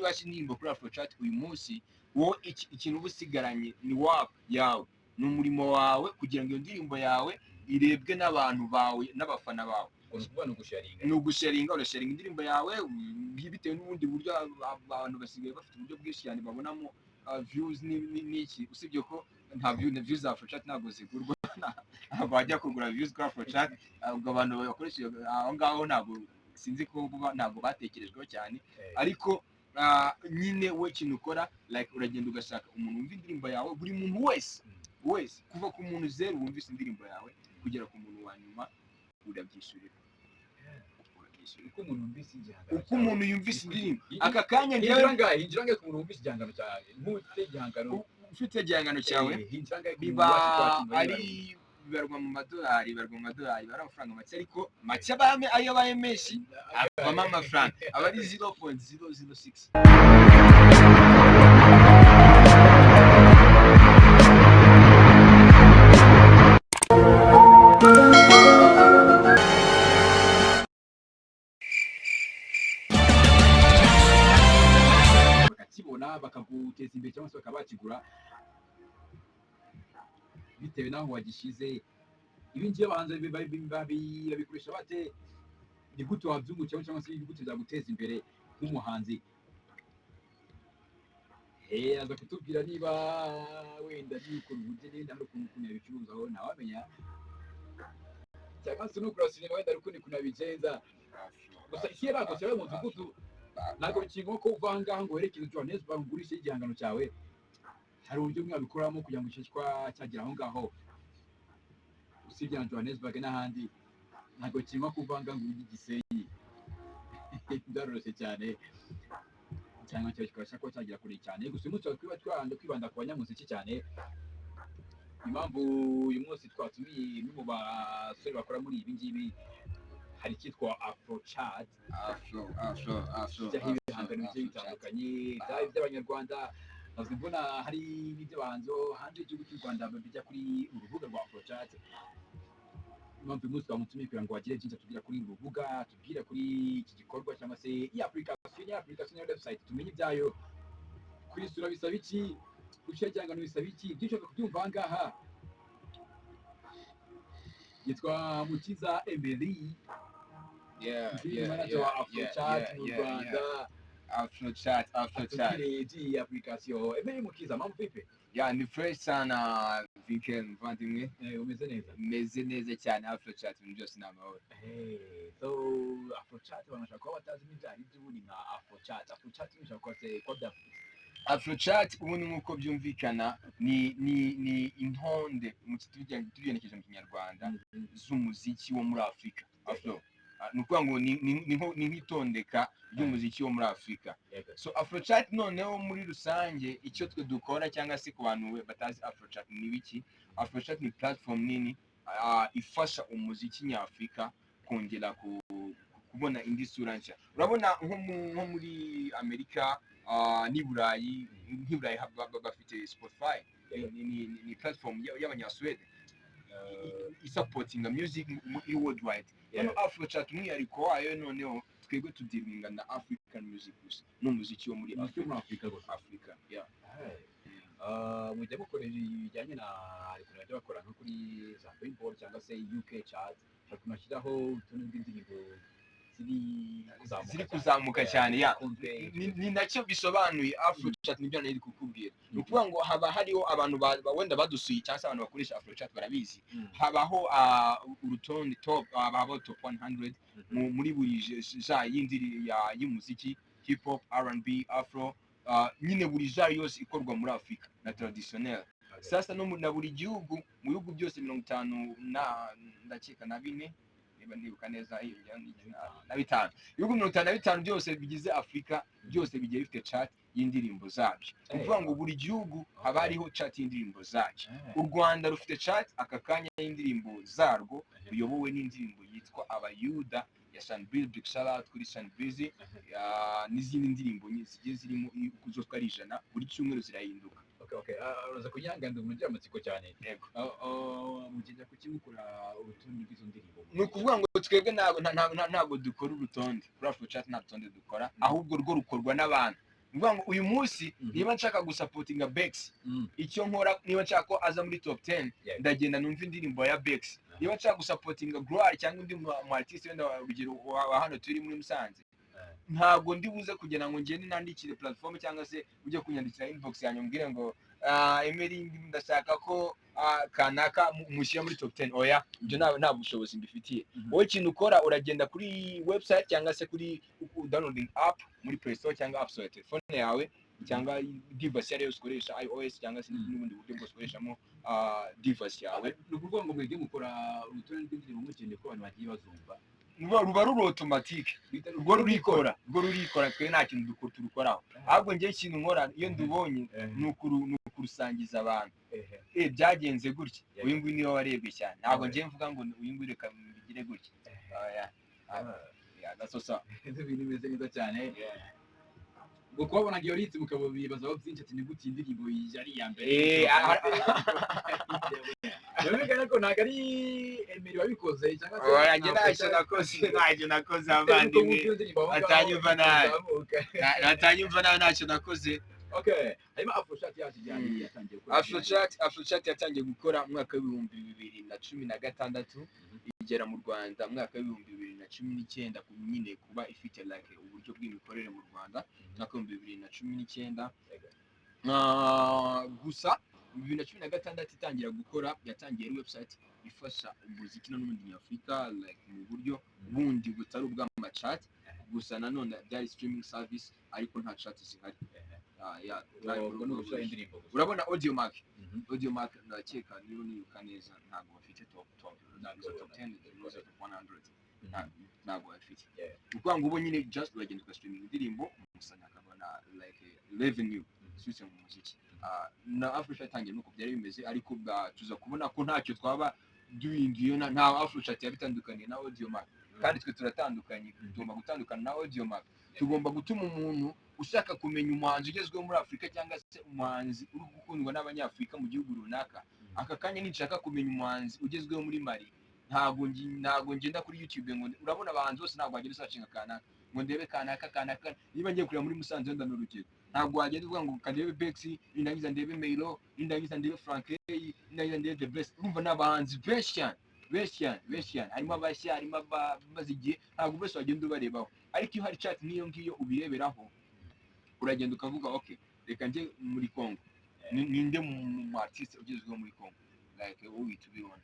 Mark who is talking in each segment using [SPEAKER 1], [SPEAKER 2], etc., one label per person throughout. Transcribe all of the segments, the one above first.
[SPEAKER 1] Niba washyira indirimbo kuri Afrocharts uyu munsi, wowe ikintu uba usigaranye ni work yawe, ni umurimo wawe kugira ngo iyo ndirimbo yawe irebwe n'abantu bawe n'abafana bawe.
[SPEAKER 2] Ubwo ni ukuvuga ni ugusharinga.
[SPEAKER 1] Ni ugusharinga, urasharinga indirimbo yawe bitewe n'ubundi buryo abantu basigaye bafite uburyo bwinshi cyane babonamo views n'iki, usibye ko nta view na views za Afrocharts ntabwo zigurwa. Ntabwo wajya kugura views kuri Afrocharts. Ubwo abantu bakoresha aho ngaho ntabwo sinzi ko ntabwo batekerejweho cyane. Ariko nyine we ikintu ukora, like, uragenda ugashaka umuntu wumva indirimbo yawe, buri muntu wese wese, kuva ku muntu zeru wumvise indirimbo yawe kugera ku muntu wa nyuma, urabyishyurira, urabyishyurira.
[SPEAKER 2] Uko umuntu yumvise igihangano
[SPEAKER 1] Uko umuntu yumvise indirimbo aka kanya, njyewe
[SPEAKER 2] hinjira angahe ku muntu wumvise igihangano cyawe, nk'ufite igihangano?
[SPEAKER 1] Ufite igihangano cyawe,
[SPEAKER 2] Hinjira angahe ku muntu
[SPEAKER 1] biba
[SPEAKER 2] ubasha kwakira?
[SPEAKER 1] Ari bibarwa mu madolari, bibarwa mu madolari, biba ari amafaranga make, ariko make abaye, ayo abaye menshi avamo amafaranga, aba ari 0.006.
[SPEAKER 2] Bakakibona, bakaguteza imbere cyangwa se bakaba bakigura bitewe n'aho wagishyize. Ibi ngibi abahanzi babikoresha bate? Ni gute wabyungukiramo cyangwa se ni gute byaguteza imbere nk'umuhanzi? Aza kutubwira niba wenda nukora ubugeni, wenda hari ukuntu yabicuruzaho, ntawamenya, cyangwa se nukora sinema, wenda hari ukundi kuntu yabigenza. Gusa kera ntabwo cyaba mu mudugudu, ntabwo bikiri ko uva aha ngaha ngo werekeze Johannesburg ugurishe igihangano cyawe. Hari uburyo mwabikoramo kugira ngo icyo cyagera aho ngaho, usibye na Johannesburg n'ahandi? Ntabwo bikiri nko kuva aha ngaha ngo ujye i Gisenyi, byaroroshye cyane, cyangwa cyawe kikabasha kuba cyagera kure cyane. Gusa uyu munsi twaba twibanda ku banyamuziki cyane. Impamvu uyu munsi twatumiye umwe mu basore bakora muri ibi ngibi, hari icyitwa Afrocharts.
[SPEAKER 1] Afro, Afro, Afro.
[SPEAKER 2] Kijyaho ibihangano bigiye bitandukanye, byaba iby'Abanyarwanda, ntabwo mbona hari n'iby'abahanzi bo hanze y'igihugu cy'u Rwanda bijya kuri uru rubuga rwa Afrocharts. Impamvu uyu munsi twamutumiye kugira ngo agire byinshi atubwira kuri uru rubuga, tubwire kuri iki gikorwa cyangwa se iyi application, iyi application ya website, tumenye ibyayo. Kuyisura bisaba iki? Gushyira igihangano bisaba iki? Byinshi ushobora kubyumva aha ngaha. Yitwa Mukiza Emery, manager wa Afrocharts mu Rwanda.
[SPEAKER 1] Afrocharts, Afrocharts.
[SPEAKER 2] Atubwire iby'iyi application. Emery Mukiza, mambo vipi?
[SPEAKER 1] Yeah, ni fresh sana, Vinkel muvandimwe.
[SPEAKER 2] Umeze neza?
[SPEAKER 1] Meze neza cyane. Afrocharts, ibintu byose ni amahoro.
[SPEAKER 2] Hey, so Afrocharts, abantu bashobora kuba batazi n'ibyo ari byo. Ubundi nka Afrocharts, Afrocharts bishobora kuba se kuba byavuze?
[SPEAKER 1] Afrocharts ubundi nk'uko byumvikana ni intonde tugenekereje mu Kinyarwanda z'umuziki wo muri Afurika. Afro, ni ukuvuga ngo ni nk'itondeka ry'umuziki wo muri Afurika. So Afrocharts noneho muri rusange, icyo twe dukora, cyangwa se ku bantu batazi Afrocharts ni biki, Afrocharts ni platform nini ifasha umuziki nyafurika kongera kubona indi sura nshya. Urabona nko muri Amerika n'i Burayi, nk'i Burayi bafite Spotify, ni platform y'Abanyasuwede isupportinga music muri worldwide. Noneho Afrocharts, umwihariko wayo noneho twebwe tudealinga na African music gusa, n'umuziki wo muri
[SPEAKER 2] Umuziki wo muri
[SPEAKER 1] Afrika.
[SPEAKER 2] Afurika gusa.
[SPEAKER 1] Afrika, yeah.
[SPEAKER 2] Hey. Mujya mukora ibijyanye na, hari ukuntu bajya bakora nko kuri za Billboard cyangwa se UK chart, hari ukuntu bashyiraho utuntu tw'indirimbo ziri kuzamuka
[SPEAKER 1] Ziri
[SPEAKER 2] cyane.
[SPEAKER 1] kuzamuka cyane, yeah.
[SPEAKER 2] Zikunzwe.
[SPEAKER 1] Ni nacyo bisobanuye Afrocharts, nibyo nari kukubwira. Ni ukuvuga ngo haba hariho abantu wenda badusuye cyangwa se abantu bakoresha Afrocharts barabizi, habaho urutonde top, habaho top 100 muri buri genre y'indiri y'umuziki, hip hop, R&B, afro, nyine buri genre yose ikorwa muri Afurika na traditionnel. Sasa no na buri gihugu, mu bihugu byose 54 ndakeka na bine, niba ndibuka neza, na bitanu, ibihugu 55 byose bigize Afurika, byose bigiye bifite chart y'indirimbo zabyo. Ni ukuvuga ngo buri gihugu haba hariho chart y'indirimbo zacyo. U Rwanda rufite chart aka kanya y'indirimbo zarwo, ruyobowe n'indirimbo yitwa Abayuda ya Sean Breezy. Big shout out kuri Sean Breezy n'izindi ndirimbo nyinshi zigiye zirimo, zo ari 100, buri cyumweru zirahinduka.
[SPEAKER 2] Okay. Uraza kunyanganda, umuntu ugira amatsiko cyane.
[SPEAKER 1] Yego.
[SPEAKER 2] Mugenda kuki mukora urutonde rw'izo ndirimbo?
[SPEAKER 1] Ni ukuvuga ngo twebwe ntabwo dukora urutonde kuri Afrocharts, nta rutonde dukora, ahubwo rwo rukorwa n'abantu. Ni ukuvuga ngo uyu munsi niba nshaka gusupportinga Bex, icyo nkora, niba nshaka ko aza muri top 10, ndagenda numva indirimbo ya Bex. Niba nshaka gusupportinga Gloire cyangwa undi mu artiste, wenda urugero wa hano turi muri Musanze, ntabwo ndi buze kugira ngo ngende nandikire platform cyangwa se ujye kunyandikira inbox yanjye umbwire ngo: "Ah, Emery, ndashaka ko kanaka mushyira muri top 10." Oya, ibyo nta bushobozi mbifitiye. Wowe ikintu ukora, uragenda kuri website cyangwa se kuri downloading app muri Play Store cyangwa App Store ya telefone yawe cyangwa device iyo ari yo yose ukoresha, iOS cyangwa se n'ubundi buryo bwose ukoreshamo device yawe.
[SPEAKER 2] Ni ukuvuga ngo mwebwe mukora urutonde rw'indirimbo mukeneye ko abantu bagiye bazumva?
[SPEAKER 1] Ruba ruri automatique, rwo rurikora, rwo rurikora. Twe nta kintu turukoraho. Ahubwo njye ikintu nkora iyo ndubonye ni ukurusangiza abantu: "Eh, byagenze gutya, uyu nguyu niwe warebwe cyane." Ntabwo njye mvuga ngo uyu nguyu reka mbigire gutya. Oya. Yeah, that's what's up.
[SPEAKER 2] Ibintu bimeze neza cyane. Ngo kubabona iyo list mukaba bibazaho byinshi, ati: "Ni gute iyi ndirimbo yari iya mbere?" Birumvikana ko ntabwo ari Emery wabikoze cyangwa se
[SPEAKER 1] Oya, njye ntacyo nakoze, ntacyo nakoze, abavandimwe batanyumva nabi. Batanyumva nabi, ntacyo nakoze.
[SPEAKER 2] Okay, hanyuma Afrocharts yacu ryari yatangiye gukora?
[SPEAKER 1] Afrocharts yatangiye gukora mu mwaka wa 2016, igera mu Rwanda mu mwaka wa 2019, ku nyine kuba ifite like uburyo bw'imikorere mu Rwanda mu mwaka wa 2019. Gusa mu 2016 itangira gukora, yatangiye ari website ifasha umuziki n'ubundi nyafurika, like mu buryo bundi butari ubw'amachart gusa. Nanone byari streaming service, ariko nta chat zihari. Yeah,
[SPEAKER 2] Ubwo ni ugushyiraho indirimbo gusa.
[SPEAKER 1] Urabona Audiomack? Audiomack ndakeka niba nibuka neza ntabwo bafite top, ntabwo top 10, nizo top 100, ntabwo bafite. Ni ukuvuga ngo ubu nyine just uragenda ugastreaming indirimbo, umusanya akabona like revenue iturutse mu muziki. Na Afrocharts yatangiye nuko byari bimeze, ariko tuza kubona ko ntacyo twaba duhinduye, nta Afrocharts yabitandukaniye na Audiomack, kandi twe turatandukanye. Tugomba gutandukana na Audiomack. Tugomba gutuma umuntu ushaka kumenya umuhanzi ugezweho muri Afurika cyangwa se umuhanzi uri gukundwa n'Abanyafurika mu gihugu runaka, aka kanya ninshaka kumenya umuhanzi ugezweho muri Mali, ntabwo ngenda kuri YouTube ngo urabona abahanzi bose, ntabwo wagenda usearchinga kanaka ngo ndebe kanaka kanaka. Niba ngiye kureba muri Musanze, wenda ni urugero, ntabwo wagenda uvuga ngo kandebe Bex, nindangiza ndebe Meiro, nindangiza ndebe Frankey, nindangiza ndebe The Best. Urumva ni abahanzi benshi cyane, benshi cyane, benshi cyane, harimo abashya, harimo abamaze igihe, ntabwo bose wagenda ubarebaho. Ariko iyo hari chart nk'iyo ngiyo ubireberaho, uragenda ukavuga: "Okay, reka njye muri Congo. Ninde mu artiste ugezweho muri Congo?" Like wowe uhita ubibona,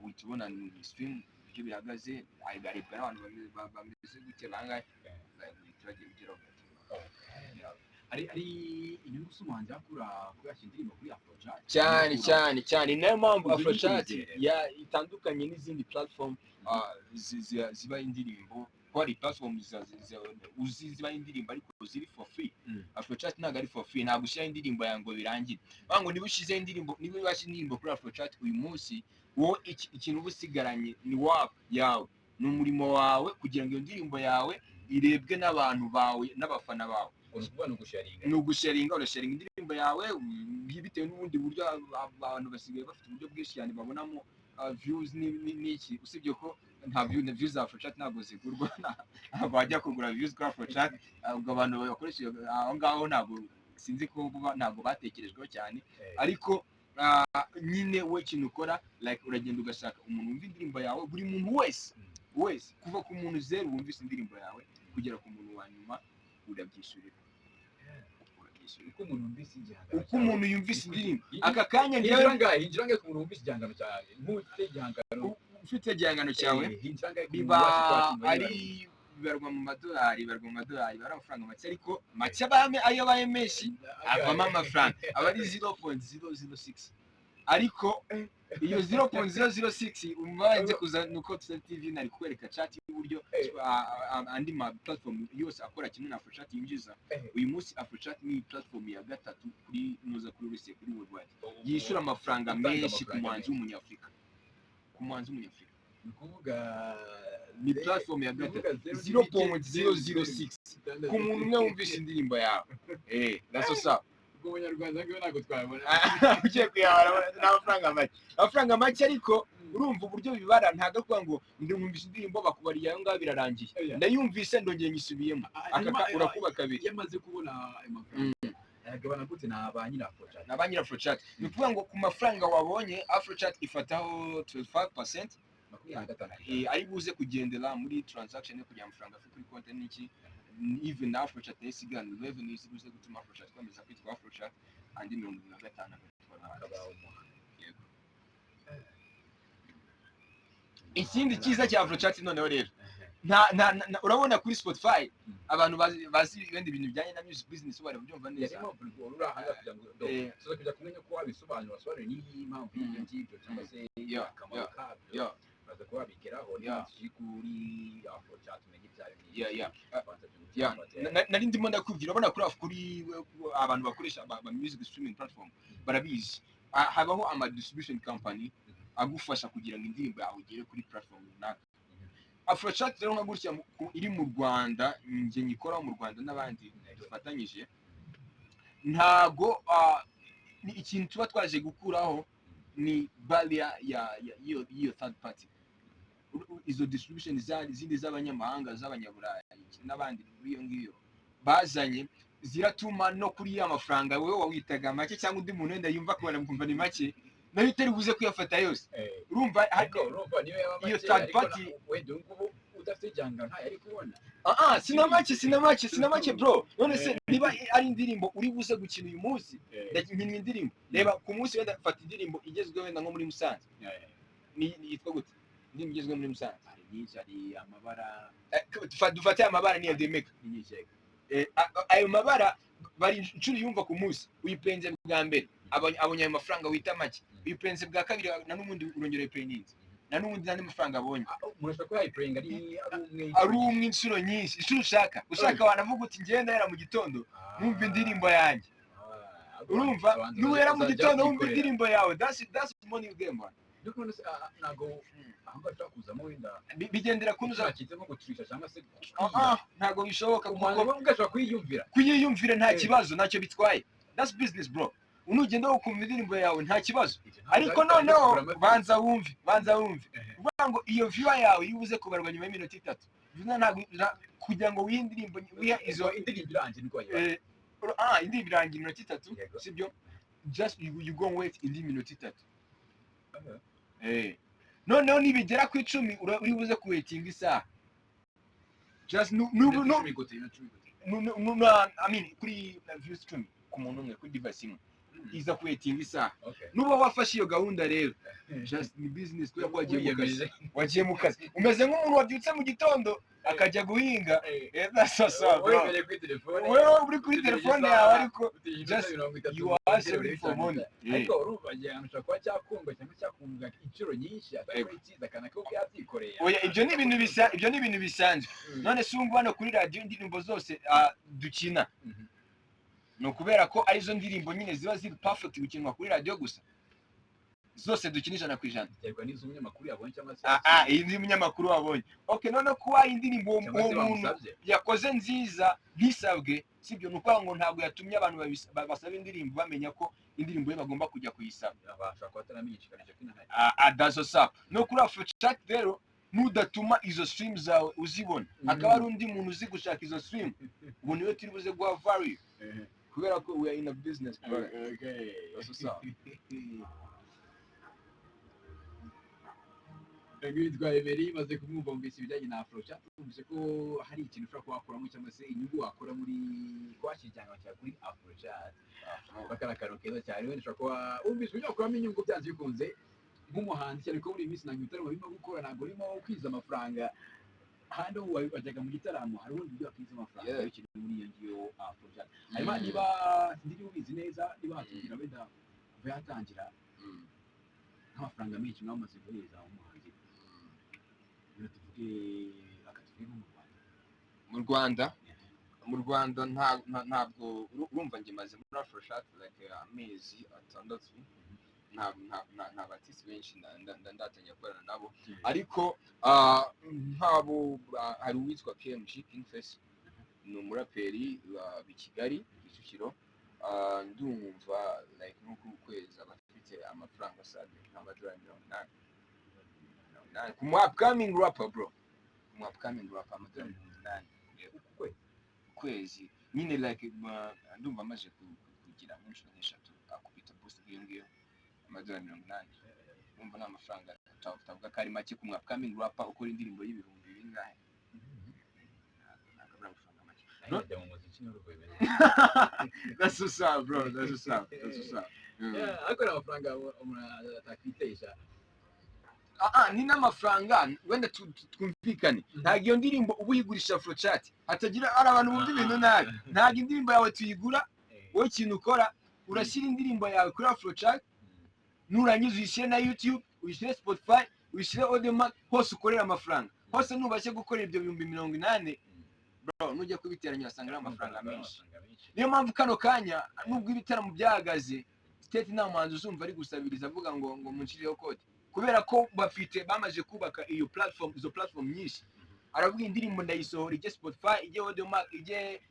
[SPEAKER 1] uhita ubona ni stream uburyo bihagaze, arebwa n'abantu bameze gute, bangahe. Like uhita uragira ugeraho.
[SPEAKER 2] Hari inyungu z'umuhanzi yakura kuyashyira indirimbo kuri Afrocharts?
[SPEAKER 1] Cyane cyane cyane. Ni nayo mpamvu
[SPEAKER 2] Izo
[SPEAKER 1] Afrocharts
[SPEAKER 2] nyinshi.
[SPEAKER 1] ya itandukanye n'izindi platform ziba indirimbo, ko hari platform uzi ziba indirimbo ariko ziri for free. Afrocharts ntabwo ari for free. Ntabwo ushyiraho indirimbo yawe ngo birangire. Bavuga ngo niba ushyizeho indirimbo, niba washyize indirimbo kuri Afrocharts uyu munsi, wowe ikintu uba usigaranye ni work yawe, ni umurimo wawe kugira ngo iyo ndirimbo yawe irebwe n'abantu bawe n'abafana bawe.
[SPEAKER 2] Ni ukuvuga ni ugusharinga?
[SPEAKER 1] Ni ugusharinga. Urasharinga indirimbo yawe bitewe n'ubundi buryo abantu basigaye bafite uburyo bwinshi cyane babonamo views n'iki, usibye ko nta view, na views za Afrocharts ntabwo zigurwa. Ntabwo wajya kugura views kuri Afrocharts. Ubwo abantu bakoresha aho ngaho ntabwo sinzi ko ntabwo batekerejweho cyane. Ariko nyine we ikintu ukora, like uragenda ugashaka umuntu wumva indirimbo yawe, buri muntu wese wese, kuva ku muntu zeru wumvise indirimbo yawe kugera ku muntu wa nyuma, urabyishyurira, urabyishyurira.
[SPEAKER 2] Uko umuntu yumvise igihangano
[SPEAKER 1] Uko umuntu yumvise indirimbo aka kanya,
[SPEAKER 2] hinjira
[SPEAKER 1] njyewe
[SPEAKER 2] angahe, hinjira angahe ku muntu wumvise igihangano cyawe, nk'ufite igihangano?
[SPEAKER 1] Ufite igihangano cyawe,
[SPEAKER 2] Hinjira angahe ku muntu
[SPEAKER 1] biba
[SPEAKER 2] ubasha kuba
[SPEAKER 1] ari bibarwa mu madolari, bibarwa mu madolari, biba ari amafaranga make, ariko make aba ayo abaye menshi avamo amafaranga, aba ari 0.006. Ariko iyo 0.006 ubanze kuza nuko Tuza TV nari kukwereka chart y'uburyo andi ma platform yose akora kimwe na Afrocharts yinjiza. Uyu munsi Afrocharts ni platform ya gatatu kuri muza kuri wese kuri worldwide yishyura amafaranga
[SPEAKER 2] Utanga
[SPEAKER 1] menshi ku
[SPEAKER 2] amafaranga
[SPEAKER 1] muhanzi
[SPEAKER 2] menshi.
[SPEAKER 1] w'Umunyafurika, ku muhanzi w'Umunyafurika.
[SPEAKER 2] Ni ukuvuga
[SPEAKER 1] Ni platform ya gatatu, 0.006 ku muntu umwe wumvise indirimbo yawe. Eh, that's what's up.
[SPEAKER 2] Ubwo Umunyarwanda ngiwe ntabwo twabona.
[SPEAKER 1] Ugiye kuyabara ni amafaranga make, amafaranga make. Ariko urumva uburyo bibara, ntabwo ari ukuvuga ngo ndumvise indirimbo, bakubariye ayo ngayo, birarangiye. Ndayumvise, ndongeye nyisubiyemo. Aka urakuba kabiri.
[SPEAKER 2] Iyo amaze kubona ayo mafaranga, ayagabana gute na ba nyiri Afrochat?
[SPEAKER 1] Na ba nyiri Afrochat, ni ukuvuga ngo ku mafaranga wabonye, Afrochat ifataho 25%.
[SPEAKER 2] 25.
[SPEAKER 1] Ari buze kugendera muri transaction yo kugira amafaranga afite kuri konti n'iki, even na Afrochat nayo isigana revenue buze gutuma Afrochat ikomeza kwitwa Afrochat, andi 75 agatwara
[SPEAKER 2] Akaba
[SPEAKER 1] artist.
[SPEAKER 2] umuhanzi.
[SPEAKER 1] Yego. Ikindi cyiza cya Afrochat noneho rero, nta urabona kuri Spotify, abantu bazi ibindi bintu bijyanye na music business bari kubyumva
[SPEAKER 2] Yari
[SPEAKER 1] neza.
[SPEAKER 2] impamvu wari uri aha kugira ngo tuza kujya kumenya ko wabisobanura, wasobanura n'iyi mpamvu y'ibyo ngibyo cyangwa se akamaro kabyo. Baza kuba babigeraho niba tukiri kuri Afrochat, tumenye ibyo ari byo.
[SPEAKER 1] Yeah. Nari ndimo ndakubwira, urabona kuri abantu bakoresha ba music streaming platform barabizi. Habaho ama distribution company agufasha kugira ngo indirimbo yawe igere kuri platform runaka. Afrochat rero nka gutya iri mu Rwanda, njye nyikoraho mu Rwanda n'abandi dufatanyije, ntago ni ikintu tuba twaje gukuraho, ni barrier ya y'iyo third party. Izo distribution zindi z'abanyamahanga, z'abanyaburayi n'abandi b'iyo ngiyo bazanye, ziratuma no kuri ya mafaranga wowe wawitaga make, cyangwa undi muntu wenda yumva akabona kumva ni make, nayo utari buze kuyafata yose. Urumva
[SPEAKER 2] Ariko urumva niyo yaba
[SPEAKER 1] iyo
[SPEAKER 2] make,
[SPEAKER 1] third
[SPEAKER 2] ariko
[SPEAKER 1] party-
[SPEAKER 2] wenda ubu ngubu udafite igihangano ntayo ari kubona.
[SPEAKER 1] Ah ah, sina make, sina make, sina make, bro. None se niba ari indirimbo uri buze gukina uyu munsi, ndakina indirimbo, reba ku munsi wenda fata indirimbo igezweho wenda nko muri Musanze, ni yitwa gute indirimbo igezweho muri Musanze?
[SPEAKER 2] Hari nyinshi, hari amabara.
[SPEAKER 1] Dufate amabara, niya Demeka.
[SPEAKER 2] Ni nyinshi, yego.
[SPEAKER 1] Ayo mabara bari inshuro yumva ku munsi, uyipenze bwa mbere, abonye ayo mafaranga wita make. Uyipenze bwa kabiri, na n'ubundi urongera uyipeninze, na n'ubundi n'andi mafaranga abonye.
[SPEAKER 2] Umuntu ashobora kuba yayipurenga ari umwe?
[SPEAKER 1] Ari umwe inshuro nyinshi, inshuro ushaka wanavuga uti ngenda yera mu gitondo numva indirimbo yanjye. Urumva nuhera mu gitondo wumva indirimbo yawe, that's money you get, man.
[SPEAKER 2] Ntabwo aho ngaho ushobora kuzamo wenda
[SPEAKER 1] Bigendera ku nzu.
[SPEAKER 2] Bakitse nko guturisha cyangwa se
[SPEAKER 1] Ah, ntabwo bishoboka
[SPEAKER 2] umuhanzi
[SPEAKER 1] kuko
[SPEAKER 2] we ubwe ashobora kuyiyumvira.
[SPEAKER 1] Kuyiyumvira nta kibazo, ntacyo bitwaye. That's business, bro. Nugenda ukumva indirimbo yawe nta kibazo, ariko noneho banza wumve, banza wumve. Uvuga ngo iyo viewer yawe iyo ubuze kubarwa nyuma y'iminota 3, bivuze ntabwo kugira ngo wihe indirimbo, wihe izo
[SPEAKER 2] izo indirimbo irangiye niko wayibaye.
[SPEAKER 1] Indirimbo irangira iminota 3.
[SPEAKER 2] Yego.
[SPEAKER 1] Sibyo? Just you go and wait indi minota 3. Noneho nibigera ku 10, uri buze kuwaitinga isaha. Just nu
[SPEAKER 2] Icumi gute? Iminota 10 gute?
[SPEAKER 1] I mean, kuri views 10 ku muntu umwe kuri device imwe, iza kuwaitinga isaha. Nuba wafashe iyo gahunda rero, just ni business, kubera ko wagiye mu kazi.
[SPEAKER 2] Wiyemeje.
[SPEAKER 1] Wagiye mu kazi umeze nk'umuntu wabyutse mu gitondo akajya guhinga. That's what's up, bro.
[SPEAKER 2] Wemereye kuri telefone.
[SPEAKER 1] Wewe uri kuri telefone yawe, ariko just
[SPEAKER 2] 30
[SPEAKER 1] you are hustling for money.
[SPEAKER 2] Ariko urumva igihangano gishobora kuba cyakundwa cyangwa cyakundwa inshuro nyinshi, atari ko icyiza akana ko yabyikoreye.
[SPEAKER 1] Oya, ibyo ni ibintu bisanzwe. None se ubu hano kuri radiyo indirimbo zose dukina, ni ukubera ko arizo ndirimbo nyine ziba ziri perfect gukinwa kuri radiyo gusa, zose dukina 100%.
[SPEAKER 2] Biterwa n'izo umunyamakuru yabonye cyangwa se
[SPEAKER 1] Ah, iyi ni umunyamakuru wabonye. Okay, none kuba indirimbo uwo
[SPEAKER 2] cyangwa se
[SPEAKER 1] uwo muntu
[SPEAKER 2] bamusabye.
[SPEAKER 1] yakoze nziza ntisabwe, sibyo? Ni ukuvuga ngo ntabwo yatumye abantu basaba indirimbo bamenya ko indirimbo ye bagomba kujya kuyisaba.
[SPEAKER 2] Abasha kuba ataramenyeshekanije ko inahari.
[SPEAKER 1] Ah, that's what's up. No kuri Afrochat rero, nudatuma izo stream zawe uzibona, hakaba hari undi muntu uzi gushaka izo stream, ubu niwe turi buze guha value, kubera ko we are in a business, brother. That's what's up.
[SPEAKER 2] Witwa Emery, maze kumwumva, wumvise ibijyanye na Afrochat, wumvise ko hari ikintu ushobora kuba wakuramo cyangwa se inyungu wakora muri kwashyira igihangano cyawe kuri Afrochat. Aka ni akantu keza cyane. Wenda ushobora kuba wumvise uburyo wakuramo inyungu byanze bikunze nk'umuhanzi, cyane ko muri iyi minsi ntabwo ibitaramo birimo gukora, ntabwo urimo kwiza amafaranga. Handi ubu wajyaga mu gitaramo, hari ubundi buryo wakwiza amafaranga bikiri muri iyo ngiyo Afrochat. Hanyuma niba sinzi niba ubizi neza, niba watubwira wenda kuva yatangira nk'amafaranga menshi mwamaze guhereza umuhanzi, rero tuvuge akatuvuge nko mu Rwanda.
[SPEAKER 1] Mu Rwanda ntabwo urumva njye maze muri Afrochat like amezi 6, nta ba artiste benshi ndatangira gukorana nabo, ariko nk'abo hari uwitwa KMG King Face, ni umuraperi wa i Kigali, Kicukiro. Ah, ndumva like nko ku kwezi aba afite amafaranga asaga nk'amadolari 80, 80 ku mu upcoming rapper, bro, ku mu upcoming rapper amadolari 80
[SPEAKER 2] Ku kwezi?
[SPEAKER 1] Ku kwezi nyine. Like ndumva amaze kugira nk'inshuro nk'eshatu akubita boost nk'iyo ngiyo, amadolari 80. Ndumva ni amafaranga utavuga ko ari make ku mu upcoming rapper ukora indirimbo y'ibihumbi bingahe. Ntabwo ari amafaranga make.
[SPEAKER 2] Nanjye njya mu muziki n'urugo bimeze.
[SPEAKER 1] That's what's up, bro. That's what's up. That's what's up.
[SPEAKER 2] Yeah, ariko ni amafaranga umuntu atakwitesha.
[SPEAKER 1] Ah, ah, ni n'amafaranga wenda twumvikane, ntabwo iyo ndirimbo uba uyigurisha Afrochat. Hatagira hari abantu bumva ibintu nabi. Ntabwo indirimbo yawe tuyigura. Wowe ikintu ukora, urashyira indirimbo yawe kuri Afrochat, nurangiza uyishyire na YouTube, uyishyire Spotify, uyishyire Audiomack, hose ukorera amafaranga hose. Nubashe gukora ibyo 80,000, bro, nujya kubiteranya wasanga ari amafaranga menshi. Niyo mpamvu kano kanya, nubwo ibitaramo byahagaze, state nta muhanzi uzumva ari gusabiriza avuga ngo munshyireho kode, kubera ko bafite, bamaze kubaka iyo platform, izo platform nyinshi. Aravuga indirimbo ndayisohora ijye Spotify, ijye Audiomack,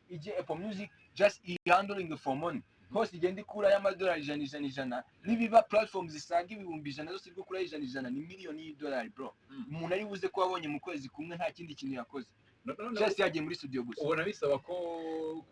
[SPEAKER 1] ijye Apple Music, just handling for money hose igenda ikurayo amadolari ijana, ijana, ijana. Nibiba platform zisaga 100,000 zose iri gukurayo ijana, ijana, ni miliyoni y'idolari, bro, umuntu ari buze ko wabonye mu kwezi kumwe nta kindi kintu yakoze, just yagiye muri studio gusa.
[SPEAKER 2] Ubona bisaba ko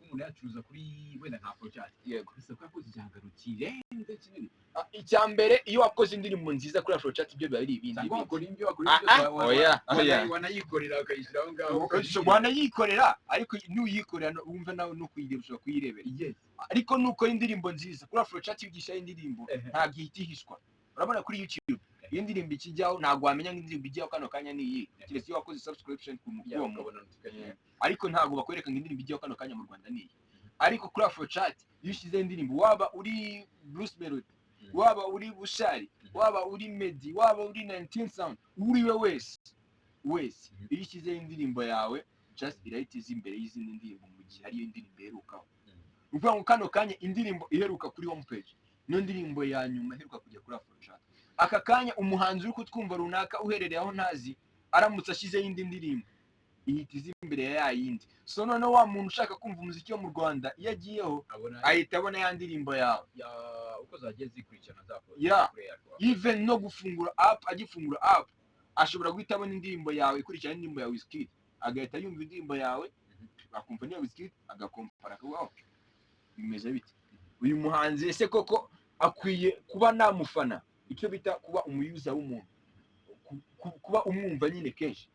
[SPEAKER 2] umuntu yacuruza kuri wenda nka Afrochat, bisaba ko yakoze igihangano kirenze kinini?
[SPEAKER 1] Ah, icya mbere, iyo wakoze indirimbo nziza kuri Afrochat, ibyo biba ari ibindi
[SPEAKER 2] Cyangwa
[SPEAKER 1] bindi.
[SPEAKER 2] wakora ibyo wakora
[SPEAKER 1] Ah,
[SPEAKER 2] ibyo
[SPEAKER 1] ah, oya, oya.
[SPEAKER 2] wanayikorera ukayishyira aho ngaho.
[SPEAKER 1] Wanayikorera, ariko nuyikorera wumva nawe no kuyireba ushobora kuyirebera. Ariko nukora indirimbo nziza kuri Afrochat, iyo ugishaho indirimbo, ntabwo ihita ihishwa. Urabona kuri YouTube, iyo indirimbo ikijyaho, ntabwo wamenya ngo indirimbo ijyaho kano kanya ni iyi, keretse iyo wakoze subscription ku
[SPEAKER 2] Yeah,
[SPEAKER 1] uwo muntu.
[SPEAKER 2] ukabona notification.
[SPEAKER 1] Ariko ntabwo bakwereka ngo indirimbo ijyaho kano kanya mu Rwanda ni iyi. Ariko kuri Afrochat, iyo ushyizeho indirimbo, waba uri Bruce Melody, waba uri Bushali, waba uri Meddy, waba uri 19 Sound, uri we wese wese, iyo ushyizeho indirimbo yawe, just irahita iza imbere y'izindi ndirimbo mu gihe ariyo ndirimbo iherukaho. Ni ukuvuga ngo kano kanya indirimbo iheruka kuri home page niyo ndirimbo ya nyuma iheruka kujya kuri Afrochat. Aka kanya umuhanzi uri kutwumva runaka uherereye aho ntazi, aramutse ashyizeho indi ndirimbo, ihita iza imbere ya ya yindi. So noneho wa muntu ushaka kumva umuziki wo mu Rwanda, iyo agiyeho,
[SPEAKER 2] abona
[SPEAKER 1] ahita abona ya ndirimbo yawe.
[SPEAKER 2] Ya, uko zagiye zikurikirana za
[SPEAKER 1] Even no gufungura app, agifungura app ashobora guhita abona indirimbo yawe ikurikirana indirimbo ya Wizkid, agahita yumva indirimbo yawe, akumva niyo Wizkid, agakompara, akavuga: "Oh, bimeze bite? Uyu muhanzi ese koko akwiye kuba namufana?" Icyo bita kuba umuyuza w'umuntu, kuba umwumva nyine kenshi,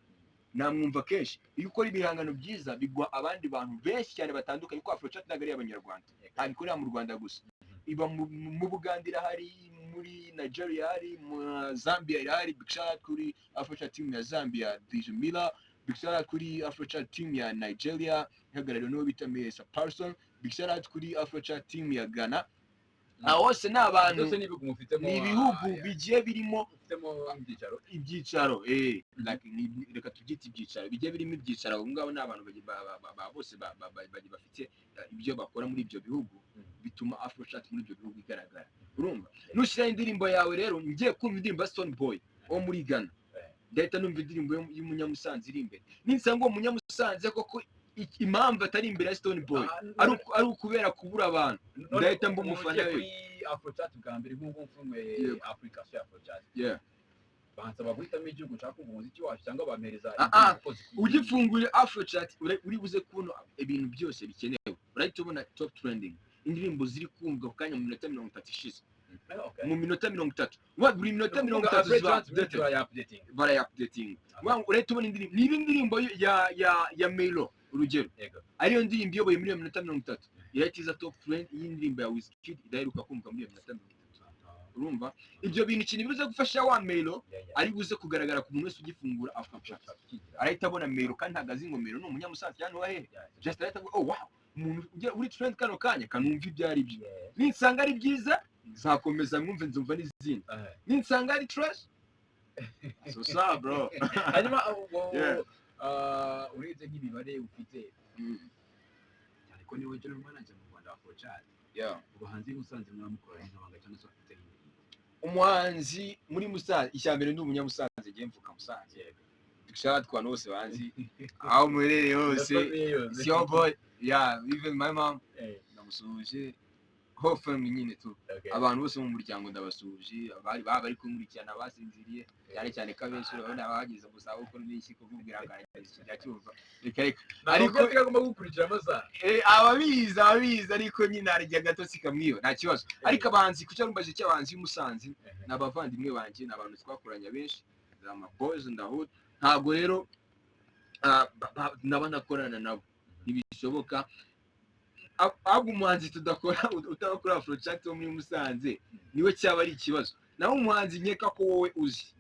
[SPEAKER 1] namwumva kenshi. Iyo ukora ibihangano byiza, biguha abandi bantu benshi cyane batandukanye, kuko Afrochat ntabwo ari iy'Abanyarwanda, ntabwo ikorera mu Rwanda gusa. Iba mu Buganda irahari, muri Nigeria irahari, mu Zambia irahari. Big shout out kuri Afrochat team ya Zambia, DJ Miller. Big shout out kuri Afrochat team ya Nigeria ihagarariwe n'uwo bita Mesa Parson. Big shout out kuri Afrochat team ya Ghana. Aho hose ni abantu
[SPEAKER 2] Byose ni ibihugu mufitemo?
[SPEAKER 1] Ni ibihugu bigiye birimo
[SPEAKER 2] mufitemo ibyicaro.
[SPEAKER 1] Ibyicaro, like, reka tubyite ibyicaro, bigiye birimo ibyicaro. Abo ngabo ni abantu bose bafite ibyo bakora muri ibyo bihugu, bituma Afrochat muri ibyo bihugu igaragara. Urumva, nushyiraho indirimbo yawe rero, ngiye kumva indirimbo ya Stone Boy wo muri Ghana, ndahita numva indirimbo y'umunyamusanze iri imbere. Ninsanga uwo munyamusanze koko impamvu atari imbere ya Stone Boy ari ukubera kubura abantu, ndahita mba umufana we.
[SPEAKER 2] Kuri Afrochat bwa mbere, nk'uko mfunguye application ya Afrochat, bansaba guhitamo igihugu nshaka kumva umuziki wacu cyangwa bampereza
[SPEAKER 1] Ah, ah,
[SPEAKER 2] indirimbo uko zikwiye?
[SPEAKER 1] Ugifunguye Afrochat, uri buze kubona ibintu byose bikenewe. Urahita ubona top trending, indirimbo ziri kumvwa ku kanya mu minota 30 ishize. Mu minota 30. Buri minota 30 ziba updated.
[SPEAKER 2] Barayaupdating.
[SPEAKER 1] Barayaupdating. Urahita ubona indirimbo, niba indirimbo ya Melo, urugero, ariyo ndirimbo iyoboye muri iyo minota 30, irahita iza top trend y'indirimbo ya Wizkid idaheruka kumvwa muri iyo minota 30. Urumva ibyo bintu ikintu bibuze gufasha wa Melo, ari buze kugaragara ku muntu wese ugifungura Afrochat, arahita abona Melo, kandi ntabwo azi ngo Melo ni umunyamusanze cyangwa ni uwahehe. Just arahita avuga: "Oh wow, umuntu uri trend kano kanya, kanumva ibyo ari byo. Ninsanga ari byiza nzakomeza mwumve, nzumva n'izindi. Ninsanga ari trash, so sa bro."
[SPEAKER 2] Hanyuma ubwo urebye nk'imibare ufite, cyane ko niwe general manager mu Rwanda wa Afrochat, abahanzi b'i Musanze mwamukoranye nk'abanga cyangwa se bafite indirimbo?
[SPEAKER 1] Umuhanzi muri Musanze, icya mbere ndi umunyamusanze, ngiye mvuka Musanze. Shout out ku bantu bose banzi aho muherereye hose.
[SPEAKER 2] Ndafamiye yose.
[SPEAKER 1] It's your boy, yeah, even my mom, ndamusuhuje. Whole family nyine tu.
[SPEAKER 2] Okay.
[SPEAKER 1] Abantu bose mu muryango ndabasuhuje, abari baba bari kunkurikirana basinziriye, cyane cyane ko abenshi urabona abageze mu zabukuru n'iki, kukubwira ngo arageze cyumva, reka reka.
[SPEAKER 2] Ariko
[SPEAKER 1] Ariko
[SPEAKER 2] agomba gukurikira amasaha.
[SPEAKER 1] Ababizi, ariko nyine harya agatotsi kamwiba, nta kibazo. Ariko abahanzi, ku cyarumbaje cy'abahanzi b'i Musanze, ni abavandimwe banjye, ni abantu twakoranye benshi, ni ama boys in the hood. Ntabwo rero naba nakorana nabo, ntibishoboka. Ahubwo umuhanzi tudakora, utaba kuri Afrochat wo muri Musanze, niwe cyaba ari ikibazo. Naho umuhanzi nkeka ko wowe uzi,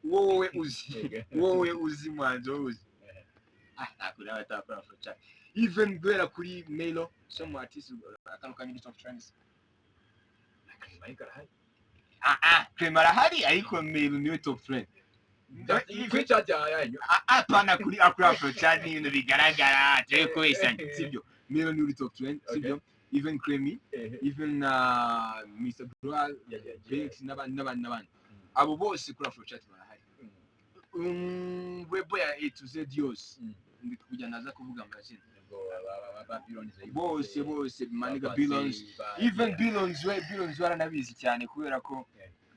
[SPEAKER 1] wowe uzi, wowe uzi umuhanzi, wowe uzi, ntabwo nawe atakora Afrochat. Even guhera kuri Melo, some artist, akantu ka Minister of Trends.
[SPEAKER 2] Mike arahari.
[SPEAKER 1] Clement arahari, ariko Melo niwe top trend.
[SPEAKER 2] Kuri chat yanyu?
[SPEAKER 1] Apana, kuri Afrochat ni ibintu bigaragara, turi kubeshyanya, sibyo? Melo ni uri top trend, sibyo? Even Clemy, even Mr. Gloire, Felix, n'abandi n'abandi n'abandi, abo bose kuri Afrochat barahari. Webo ya A to Z yose, ndi kujya naza kuvuga amazina bose bose, maniga Billions, even Billions, we Billions waranabizi cyane, kubera ko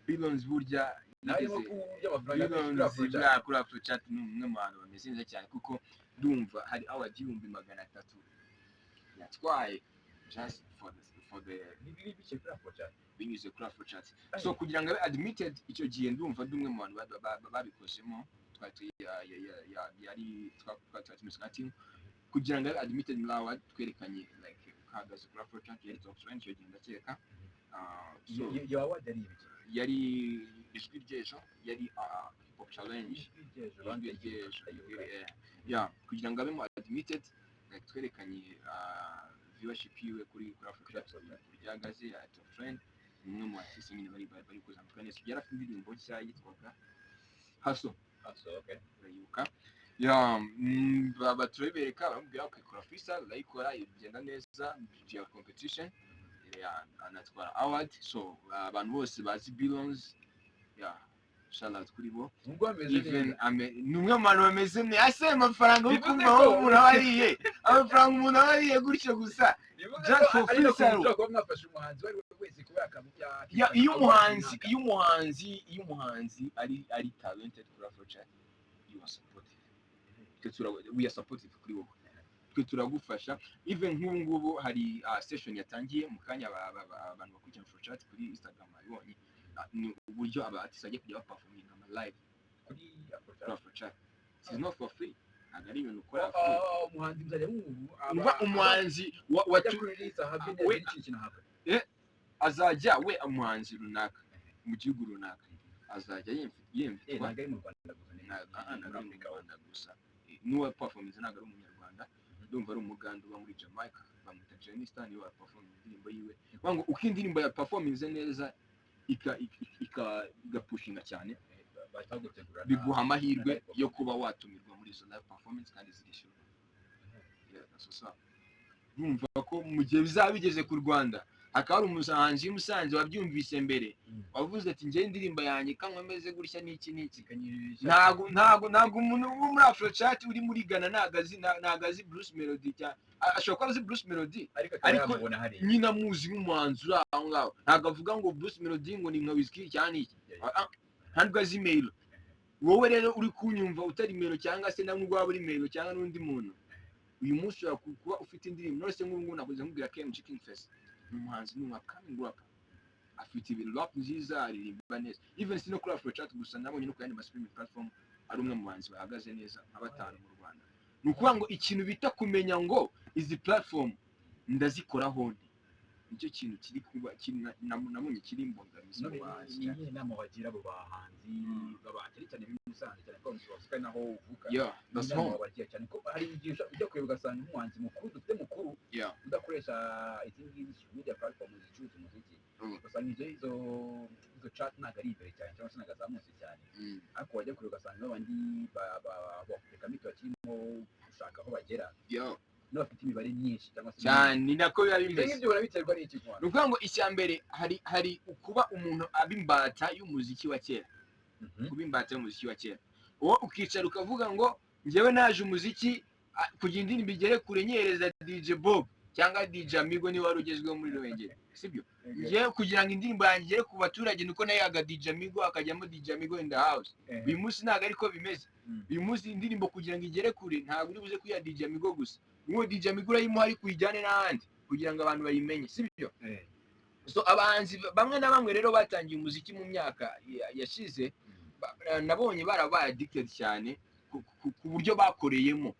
[SPEAKER 1] Billions burya Billions buriya kuri Afrochat ni umwe mu bantu bameze neza cyane, kuko ndumva hari award 300,000 yatwaye just for the binyuze kuri Afrochat. So kugira ngo abe admitted icyo gihe, ndumva ndi umwe mu bantu babikozemo, twari yari twari tumeze nka team kugira ngo abe admitted muri award. Twerekanye like uhagaze kuri Afrochat, yari top trend icyo gihe, ndakeka. So
[SPEAKER 2] Iyo award ari ibiki?
[SPEAKER 1] Yari Ijwi Ry'ejo, yari hip hop challenge.
[SPEAKER 2] Ijwi Ry'ejo.
[SPEAKER 1] Ijwi Ry'ejo, yeah. Kugira ngo abemo admitted, like twerekanye viewership yiwe kuri Afrochat ryahagaze ya top trend. Ni umwe mu artiste nyine bari kuzamuka neza. Yari afite indirimbo nshya yitwaga Haso. Urayibuka? Ya, turabibereka, baramubwira ukikora freestyle, urayikora, igenda neza ya competition, ya anatwara award. So abantu bose bazi Billions, ya shout out kuri bo.
[SPEAKER 2] Ubwo ameze
[SPEAKER 1] Even
[SPEAKER 2] neza.
[SPEAKER 1] Ni umwe mu bantu bameze neza. Ese ayo mafaranga uri
[SPEAKER 2] Bivuze
[SPEAKER 1] kumva
[SPEAKER 2] ko
[SPEAKER 1] aho umuntu aba ariye amafaranga, umuntu aba ariye gutyo gusa
[SPEAKER 2] Bivuze
[SPEAKER 1] just
[SPEAKER 2] ko
[SPEAKER 1] for
[SPEAKER 2] ari no
[SPEAKER 1] freestyle.
[SPEAKER 2] ushobora kuba mwafashe umuhanzi uwo ari we wese kuba
[SPEAKER 1] Ya, iyo umuhanzi ari talented kuri Afrochat, you are supportive. Twe we are supportive kuri wowe, twe turagufasha. Even nk'ubu ngubu hari session yatangiye mu kanya, abantu bakurikirana Afrochat kuri Instagram babibonye. Ni uburyo aba artist bagiye kujya baperforminga ama live
[SPEAKER 2] kuri
[SPEAKER 1] kuri Afrochat. It is not for free, ntabwo ari ibintu ukora free.
[SPEAKER 2] Umuhanzi muzajya mwubu
[SPEAKER 1] Umva, umuhanzi wa
[SPEAKER 2] ajya kuri release ahabwe neza n'iki kintu ahabwa.
[SPEAKER 1] Azajya we, umuhanzi runaka mu gihugu runaka azajya yemvitwa.
[SPEAKER 2] Ntabwo ari mu Rwanda gusa, ni
[SPEAKER 1] Ntabwo
[SPEAKER 2] muri
[SPEAKER 1] ari mu
[SPEAKER 2] Afurika.
[SPEAKER 1] Rwanda gusa. N'uwa performance ntabwo ari umunyarwanda, ndumva ari umuganda uba muri Jamaica, bamwita Jenny Star, niwe wa performance indirimbo yiwe. Bavuga ngo uko indirimbo ya performance neza igapushinga cyane,
[SPEAKER 2] Bahita bagutegura
[SPEAKER 1] biguha amahirwe yo kuba watumirwa muri izo live performance, kandi zirishyurwa. Yeah, that's what's up. Urumva ko mu gihe bizaba bigeze ku Rwanda, hakaba hari umuhanzi w'i Musanze wabyumvise mbere, wavuze ati: "Njyewe indirimbo yanjye kanywa ameze gutya n'iki n'iki." Ntabwo umuntu wo muri Afrochat uri muri Ghana ntabwo azi Bruce Melody cyane. Ashobora kuba azi Bruce Melody,
[SPEAKER 2] ariko akaba
[SPEAKER 1] ariko
[SPEAKER 2] yamubona hariya.
[SPEAKER 1] Nyine amuzi nk'umuhanzi uri aho ngaho. Ntabwo avuga ngo Bruce Melody ngo ni nka Wizkid cyangwa iki. Ntabwo azi Melo. Wowe rero uri kunyumva utari Melo, cyangwa se nawe waba uri Melo cyangwa n'undi muntu, uyu munsi ushobora kuba ufite indirimbo. None se nk'ubu ngubu nakunze nkubwira KMG King Face, ni umuhanzi, ni upcoming rapper, afite ibintu rap nziza, aririmba neza. Even si no kuri Afrochat gusa, nabonye no ku yandi ma streaming platform ari umwe mu bahanzi bahagaze neza nka batanu mu Rwanda. Ni ukuvuga ngo ikintu bita kumenya ngo izi platform ndazikoraho nte, nicyo kintu kiri kuba kiri nabonye kiri imbogamizi mu
[SPEAKER 2] None
[SPEAKER 1] bahanzi
[SPEAKER 2] ni
[SPEAKER 1] cyane.
[SPEAKER 2] iyihe nama wagira abo bahanzi cyane cyane b'i Musanze, cyane ko Musanze ari naho uvuka?
[SPEAKER 1] Yeah, that's
[SPEAKER 2] Inama
[SPEAKER 1] home.
[SPEAKER 2] wabagira, cyane ko hari igihe ujya kureba ugasanga nk'umuhanzi mukuru dufite mukuru udakoresha izi ngizi social media platform zicuruza umuziki, ugasanga izo chat ntabwo ari imbere cyane cyangwa se ntabwo azamutse cyane, ariko wajya kureba ugasanga babandi ba mito bakirimo gushaka aho bagera n'abafite imibare myinshi cyangwa se
[SPEAKER 1] Cyane, ni nako biba
[SPEAKER 2] ibyo
[SPEAKER 1] bimeze.
[SPEAKER 2] Ngibyo birabiterwa n'iki Rwanda?
[SPEAKER 1] Ni ukuvuga ngo icya mbere hari ukuba umuntu aba imbata y'umuziki wa kera. Kuba imbata y'umuziki wa kera, wowe ukicara ukavuga ngo njyewe naje umuziki kugira indirimbo igere kure nyereza DJ Bob. Cyangwa DJ Amigo niwe wari ugezweho muri Ruhengeri, sibyo? Njyewe kugira ngo indirimbo yanjye igere ku baturage nuko nayihaga DJ Amigo, akajyamo DJ Amigo in the house. Uyu munsi ntabwo ariko bimeze. Uyu munsi indirimbo kugira ngo igere kure, ntabwo uri buze kuyiha DJ Amigo gusa. Nk'uwo DJ Amigo urayimuha, ariko uyijyane n'ahandi kugira ngo abantu bayimenye, sibyo? So abahanzi bamwe na bamwe rero batangiye umuziki mu myaka yashize, nabonye barabaye addicted cyane ku buryo bakoreyemo.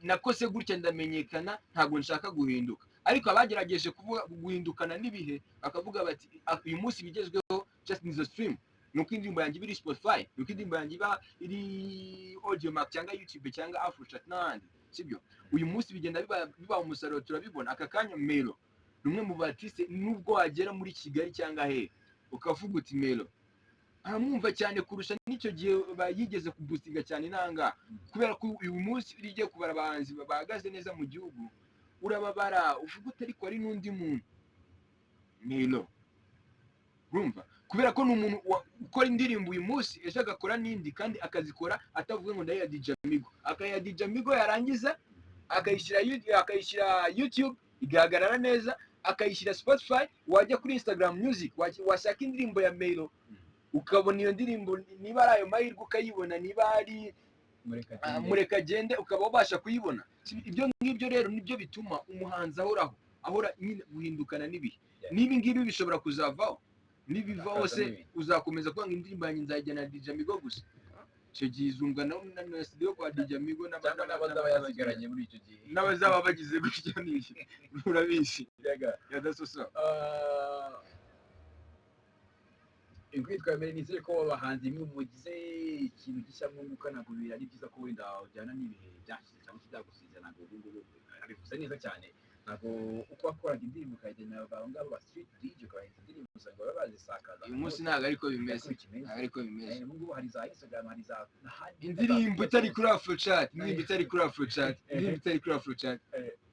[SPEAKER 1] Nakose gutya ndamenyekana, ntabwo nshaka guhinduka. Ariko abagerageje kuvuga guhindukana n'ibihe, bakavuga bati: "Ah, uyu munsi ibigezweho just ni the stream, ni uko indirimbo yanjye iba iri Spotify, ni uko indirimbo yanjye iba iri Audiomack cyangwa YouTube cyangwa Afrochat n'ahandi," sibyo? Uyu munsi bigenda biba umusaruro, turabibona aka kanya. Melo ni umwe mu ba artiste, nubwo wagera muri Kigali cyangwa hehe ukavuga uti "Melo", aramwumva cyane kurusha n'icyo gihe yigeze kuboostinga cyane inanga, kubera ko uyu munsi iyo ugiye kubara abahanzi bahagaze neza mu gihugu, urababara uvuga uti ariko hari n'undi muntu, Melo. Urumva, kubera ko ni umuntu ukora indirimbo uyu munsi, ejo agakora n'indi, kandi akazikora atavuga ngo ndayiha DJ Amigo, akayiha DJ Amigo, yarangiza akayishyira YouTube igahagarara neza, akayishyira Spotify, wajya kuri Instagram Music, washaka indirimbo ya Melo ukabona iyo ndirimbo, niba ari ayo mahirwe ukayibona, niba ari "Murekagende" ukaba wabasha kuyibona. Ibyo ngibyo rero nibyo bituma umuhanzi ahoraho, ahora nyine guhindukana n'ibihe. N'ibi ngibi bishobora kuzavaho, nibivaho se,
[SPEAKER 2] Hakaza n'ibindi.
[SPEAKER 1] uzakomeza kuvuga ngo indirimbo yanjye nzajyana na DJ Amigo gusa? Icyo gihe izumvwa na studio kwa DJ Amigo
[SPEAKER 2] cyangwa n'abazaba yasigaranye muri icyo gihe.
[SPEAKER 1] N'abazaba bagize gutya n'iki, urabizi.
[SPEAKER 2] Yaga.
[SPEAKER 1] Yadasosa.
[SPEAKER 2] Ah, inkuru mbere, nizere ko abahanzi mwe mugize ikintu gishya mwunguka. Ntabwo ari byiza ko wenda ujyana n'ibihe byashize cyangwa se byagusize. Ntabwo ubu ngubu abivuze neza cyane. Ntabwo uko wakoraga indirimbo ukayijyana abo ngabo ba street DJ, ukabahereza indirimbo, usanga baba bazisakaza.
[SPEAKER 1] Uyu munsi ntabwo ariko bimeze.
[SPEAKER 2] Ariko bikimeze.
[SPEAKER 1] Ntabwo ariko bimeze.
[SPEAKER 2] Ubu ngubu hari za Instagram, hari za n'ahandi.
[SPEAKER 1] Indirimbo itari kuri Afrochat, indirimbo itari kuri Afrochat, indirimbo itari kuri Afrochat,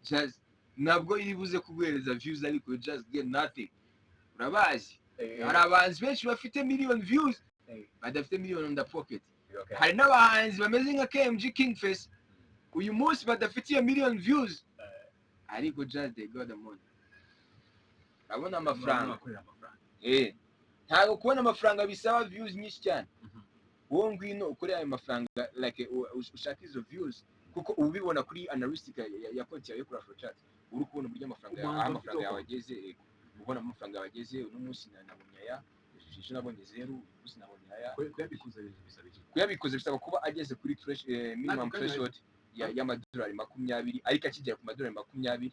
[SPEAKER 1] just ntabwo iri buze kuguhereza views, ariko just get nothing. Urabazi, hari abahanzi benshi bafite million views badafite million on the pocket. Hari n'abahanzi bameze nka KMG, King Face, uyu munsi badafite iyo million views, ariko just they got the money, urabona amafaranga.
[SPEAKER 2] Bakorera amafaranga.
[SPEAKER 1] Ntabwo kubona amafaranga bisaba views nyinshi cyane. Wowe ngwino ukore ayo mafaranga, like ushaka izo views, kuko uba ubibona kuri analytic ya konti yawe yo kuri Afrochat, uri kubona uburyo amafaranga yawe, aho
[SPEAKER 2] Umuhanzi
[SPEAKER 1] amafaranga
[SPEAKER 2] ufite
[SPEAKER 1] yawe ageze. Ubona amafaranga yawe ageze. Uno munsi nabonye aya, ejo nabonye zeru, uyu munsi nabonye aya.
[SPEAKER 2] Kuyabikuza bisaba iki?
[SPEAKER 1] Kuyabikuza bisaba kuba ageze kuri minimum
[SPEAKER 2] Ako kanya.
[SPEAKER 1] threshold y'amadolari 20. Ariko akigera ku madolari 20,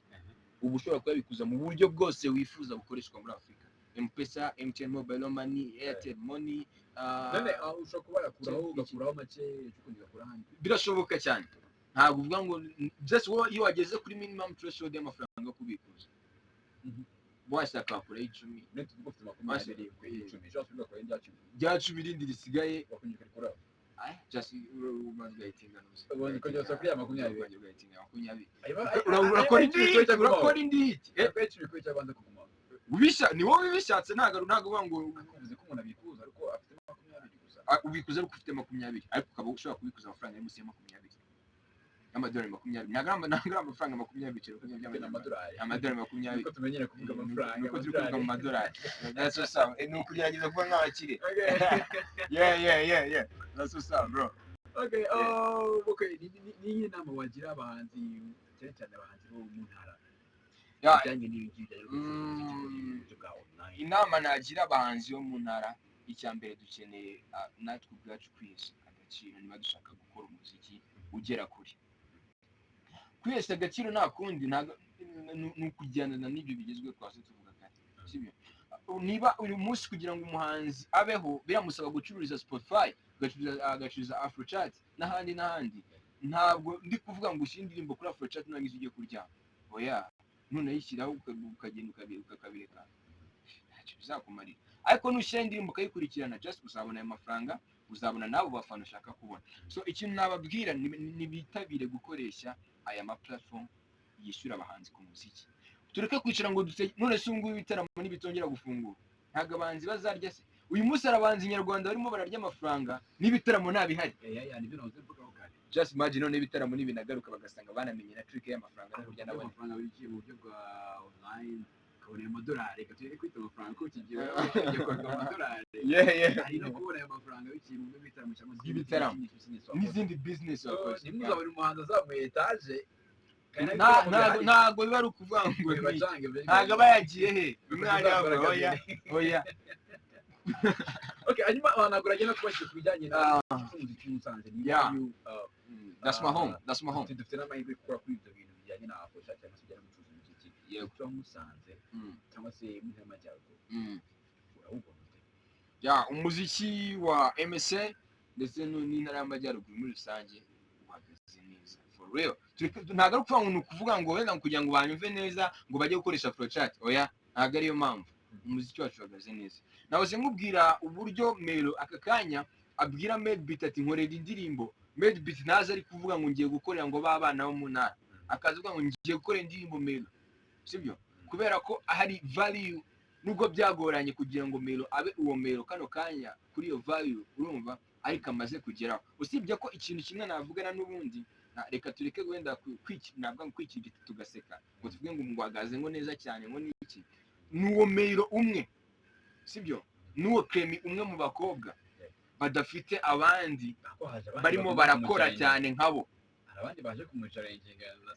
[SPEAKER 1] uba ushobora kuyabikuza mu buryo bwose wifuza bukoreshwa muri Afurika: M-Pesa, MTN Mobile Money, Airtel Money.
[SPEAKER 2] None ushobora kuba yakuraho, ugakuraho make, ejo ukongera ugakura ahandi?
[SPEAKER 1] Birashoboka cyane. Ntabwo uvuga ngo just wowe iyo wageze kuri minimum threshold y'amafaranga yo kubikuza, washaka wakuraho 10.
[SPEAKER 2] None tuvuga ufite 20, ukuye 10, ejo wasubira ugakuraho irya 10.
[SPEAKER 1] Rya 10 irindi risigaye,
[SPEAKER 2] wakongera ukarikuraho.
[SPEAKER 1] Just umaze ugahitinga nuzi.
[SPEAKER 2] Ubundi ukongera usubira kuri ya 20.
[SPEAKER 1] Ukongera ugahitinga 20. Urakora indi hit, urakora indi hit.
[SPEAKER 2] Icumi kuri cyo abanza kugumaho.
[SPEAKER 1] Ubisha ni wowe ubishatse, ntabwo uvuga ngo
[SPEAKER 2] Bivuze ko umuntu abikuza ariko afite 20 gusa?
[SPEAKER 1] Ah, ubikuza ariko ufite 20, ariko ukaba ushobora kubikuza amafaranga ari munsi ya 20, y'amadolari 20. Ntabwo ari amafaranga 20, ibiceri 20
[SPEAKER 2] Ufite
[SPEAKER 1] by'amanyarwanda.
[SPEAKER 2] Amadolari.
[SPEAKER 1] Amadolari 20.
[SPEAKER 2] Niko tumenyere kuvuga amafaranga.
[SPEAKER 1] Nuko turi kuvuga mu madolari. That's what's up. Ni ukugerageza kuba nk'abakire.
[SPEAKER 2] Okay.
[SPEAKER 1] Yeah, that's what's up, bro.
[SPEAKER 2] Okay, oh, okay. Ni iyihe nama wagira abahanzi, cyane cyane abahanzi bo mu ntara, bijyanye n'ibi ngibi bijyanye no uburyo bwa online?
[SPEAKER 1] Inama nagira abahanzi bo mu ntara, icya mbere dukeneye natwe ubwacu kwihesha agaciro niba dushaka gukora umuziki ugera kure. Kwihesha agaciro nta kundi, ni ukujyana n'ibyo bigezweho twase tuvuga kare, sibyo? Niba uyu munsi kugira ngo umuhanzi abeho biramusaba gucururiza Spotify, agacuruza Afrochat n'ahandi n'ahandi, ntabwo ndi kuvuga ngo ushyire indirimbo kuri Afrochat nurangiza ujye kuryama. Oya, nunayishyiraho ukagenda ukabireka, ntacyo bizakumarira. Ariko nushyira indirimbo ukayikurikirana, just uzabona ayo mafaranga, uzabona n'abo bafana ushaka kubona. So ikintu nababwira ni bitabire gukoresha aya ma platform yishyura abahanzi ku muziki. Tureke kwicara ngo dute. None se ubu ngubu ibitaramo nibitongera gufungura, ntabwo abahanzi bazarya se? Uyu munsi hari abahanzi nyarwanda barimo bararya amafaranga n'ibitaramo ntabihari.
[SPEAKER 2] Ya, nibyo nahoze mvugaho kare.
[SPEAKER 1] Just imagine none ibitaramo nibinagaruka, bagasanga banamenye na trick y'amafaranga n'uburyo anabona.
[SPEAKER 2] Amafaranga bigiye mu buryo bwa online, ukabona ayo madolari. Reka tujye kwita amafaranga, kuko iki gihe ugiye kwaka amadolari. Hari no kubona ayo mafaranga biciye mu buryo bw'ibitaramo cyangwa se
[SPEAKER 1] Bw'ibitaramo.
[SPEAKER 2] izindi business wakoze.
[SPEAKER 1] N'izindi business
[SPEAKER 2] So,
[SPEAKER 1] wakoze.
[SPEAKER 2] ntimuzabone umuhanzi azamuye etaje kandi
[SPEAKER 1] Nta-
[SPEAKER 2] n'ibitaramo
[SPEAKER 1] ntago
[SPEAKER 2] bihari.
[SPEAKER 1] Ntago biba ari ukuvuga ngo ni
[SPEAKER 2] Bibacange,
[SPEAKER 1] ntago aba yagiye he umwana
[SPEAKER 2] Bibacange.
[SPEAKER 1] oya oya.
[SPEAKER 2] Okay, hanyuma ntabwo uragenda kubashyize ku bijyanye na n'umuziki w'i Musanze ni you,
[SPEAKER 1] That's my home, that's my home.
[SPEAKER 2] Dufite n'amahirwe yo gukora kuri ibyo bintu bijyanye na Afurika cyangwa se bijyanye no gucuruza umuziki.
[SPEAKER 1] Yego.
[SPEAKER 2] Umuziki wa Musanze cyangwa se mu Ntara y'Amajyaruguru urawubona ute?
[SPEAKER 1] Ya, umuziki wa MSA ndetse n'Intara y'Amajyaruguru muri rusange uhagaze neza for real. Ntabwo ari ukuvuga ngo ni ukuvuga ngo wenda kugira ngo banyumve neza ngo bajye gukoresha flowchart, oya, ntabwo ariyo mpamvu. Umuziki wacu uhagaze neza. Nahoze nkubwira uburyo Melo aka kanya abwira Madebeat ati: "Nkorera indirimbo." Madebeat ntaza ari kuvuga ngo ngiye gukorera ngo ba bana bo mu ntara, akaza avuga ngo ngiye gukora indirimbo Melo, sibyo? Kubera ko hari value, nubwo byagoranye kugira ngo Melo abe uwo Melo kano kanya kuri iyo value, urumva, ariko amaze kugeraho. Usibye ko ikintu kimwe navugana n'ubundi reka tureke wenda navuga ngo kwikirigita tugaseka, ngo tuvuge ngo ngwagaze ngo neza cyane, ngo niki, n'uwo Melo umwe, sibyo, n'uwo Clemy umwe mu bakobwa badafite abandi
[SPEAKER 2] Ko haje abandi
[SPEAKER 1] barimo
[SPEAKER 2] bagomba
[SPEAKER 1] barakora
[SPEAKER 2] kumucarenga.
[SPEAKER 1] cyane nkabo.
[SPEAKER 2] Hari abandi baje kumucarenga,